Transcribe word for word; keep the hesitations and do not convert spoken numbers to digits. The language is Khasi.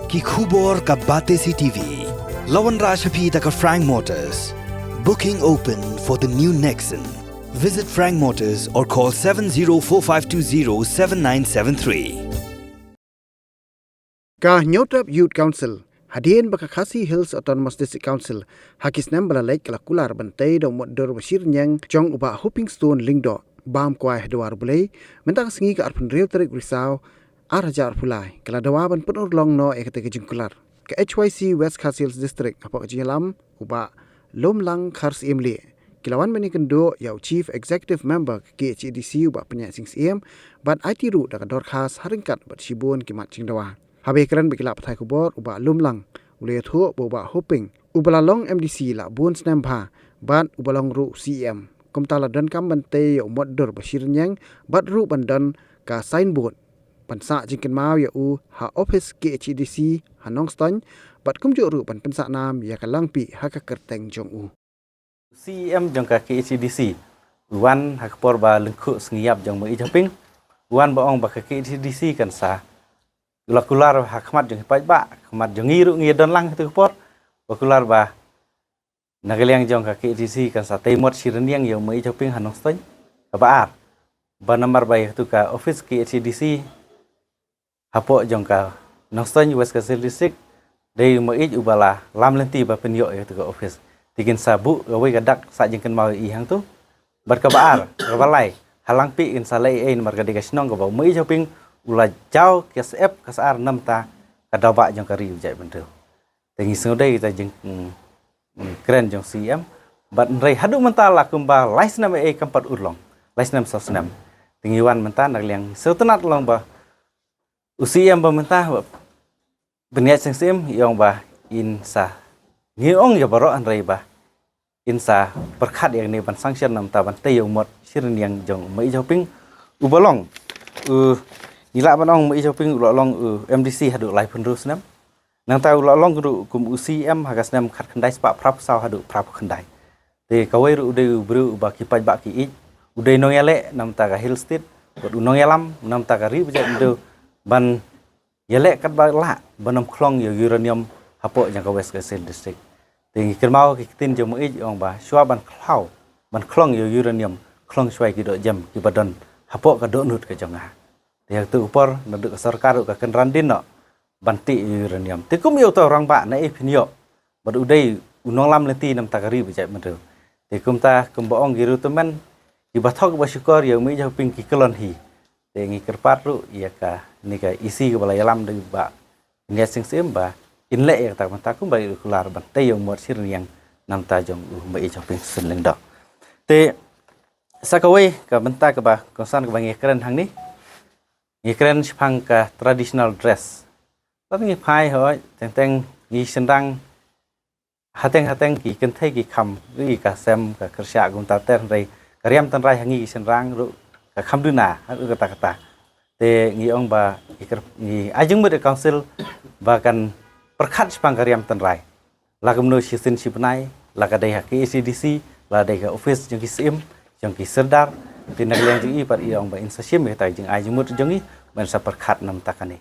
Ki khubor ka Batesi T V. La wanrah sha phi da ka Frank Motors. Booking open for the new Nexon. Visit Frank Motors or call seven zero four five two zero seven nine seven three. Ka Hynñiewtrep Youth Council, hadien ba ka Khasi Hills Autonomous District Council ha ki snem ba la leit ka la kular ban tei da u mot dur ba shi rynïeng jong u Bah Hopingstone Lyngdoh, bam kwai ha Dwar Blei, mynta ka sngi ka arphew hynriew tarik Risaw, ar hajar arphew lai, ka la dawa ban pynurlong noh ïa katei ka jingkular. Ka H Y C West Khasi Hills District hapoh ka jingïalam u Bah Lumlang Kharsyiemlieh, ki la wan ban ïakynduh ïa u Chief Executive Member ka K H A D C u Bah Pynïaid Sing Syiem, bad aiti ruh da ka dorkhas ha ryngkat bad shibun ki mat jingdawa. Haba ïakren bad ki lad pathai khubor, u Bah Lumlang u la ïathuh ba u Bah Hoping, uba la long M D C la bun snem bha, bad uba long ruh C E M, kumta la donkam ban tei ïa u mot dur ba shi rynïeng, bad ruh ban don ka signboard ban sah jingkynmaw ïa u ha ophis K H A D C ha Nongstoiñ, bad kumjuh ruh ban pynsah nam ïa ka langpih ha ka kyrteng jong u. C E M jong ka K H A D C u wan ha ka por ba lyngkhuh sngi ïap jong u Maïj Hoping, u wan ba ong ba ka K H A D C kan sa, u la kular ha khmat jong ki paidbah, khmat jong ngi ruh ngi don lang ha katei ka por, ba kular ba na ka liang jong ka K H A D C kan sa tei mot shi rynïeng ïa u Maïj Hoping ha Nongstoiñ. Kaba ar, ba namar ba ïa katei ka ophis K H A D C hapoh jong ka Nongstoiñ, West Khasi Hills District, dei u Maïj uba la lam lynti ba pynïoh ïa katei ka ophis. Te kin sa buh kawei ka dak sah jingkynmaw ïa i hangto. Bad kaba ar, kaba lai, ha langpih kin sa leh ei ei namar ka dei ka shnong kaba u Maïj Hoping u la jaw ka syep ka sar namar ka daw bah jong ka ri u jaitbynriew. Te ngi sngewdei kita jing, mm, mm, kren jong C E M. Bad hynrei haduh mynta la kumba lai snem ei ei kam pat urlong. Lai snem saw snem. Te ngi wan mynta na ka liang sngewtynnat long ba u C E M ba mynta, Bah Pynïaid Sing Syiem, i ong ba in sa, ngi ong ïa baroh hynrei ba in sa pyrkhat ïa kane ban sanction namar ban tei ïa u mot shi rynïeng jong u Maïj Hoping uba long, u, ngi lah ban ong Maïj Hoping u la long u M D C haduh laiphew hynriew snem. Nangta u la long ruh kum u C E M ha ka snem khatkhyndai spah phraphew saw haduh phraphew khyndai. Te kawei ruh u dei u briew uba ki paidbah ki ïeit, u dei nongïaleh namar ka Hill State, bad u nongïalam namar ka ri ba jaitbynriew, ban ïaleh katba lah ban ym khlong ïa u uranium hapoh jong ka West Khasi Hills District. Te ngi kynmaw ki ktien jong u Maïj, i ong ba shuwa ban khlaw, ban khlong ïa u uranium, khlong shuwa ïa ki dohjem kiba don hapoh ka dohnud ka jong nga. Te ha katei ka por naduh ka sorkar ruh ka kynran dien noh ban tih ïa u uranium. Te kum ïa uta u rangbah na ei phin ïoh, bad u dei u nonglam lynti namar ka ri ba jaitbynriew. Te kumta kumba ong ki riewtymmen, kiba thok ba shukor ïa u Maïj Hoping ki kyllon hi. Te ngi kyrpad ruh ïa kane ka E C kaba la ïalam da u Bah Pynïaid Sing Syiem ba in leh ïa kata ka bynta kumba ïa u kular ban tei ïa u mot shi rynïeng namar jong u Maïj Hopingstone Lyngdoh. Te sa kawei ka bynta kaba kongsan kaba ngi kren hangne, ngi kren shaphang ka traditional dress. Lada ngi phai hoi, teng teng ngi shynrang hateng hateng ki kynthei ki kham, ri ka sem ka kyrshah kumta ter, hynrei ka riam tynrai ha ngi ki shynrang ruh ka kham duna, ha ruh kata kata. Te ngi ong ba ngi kyr-, ngi ai jingmut ïa ka council ba kan pyrkhat shaphang ka riam tynrai. La kumno shisien shi bnai, la ka dei ha K H A D C, la dei ka office jong ki syiem, jong ki sordar, te na ka liang jong i pat i ong ba in sa shim ïa kata ka jingai jingmut jong i, ba in sa pyrkhat namar kane.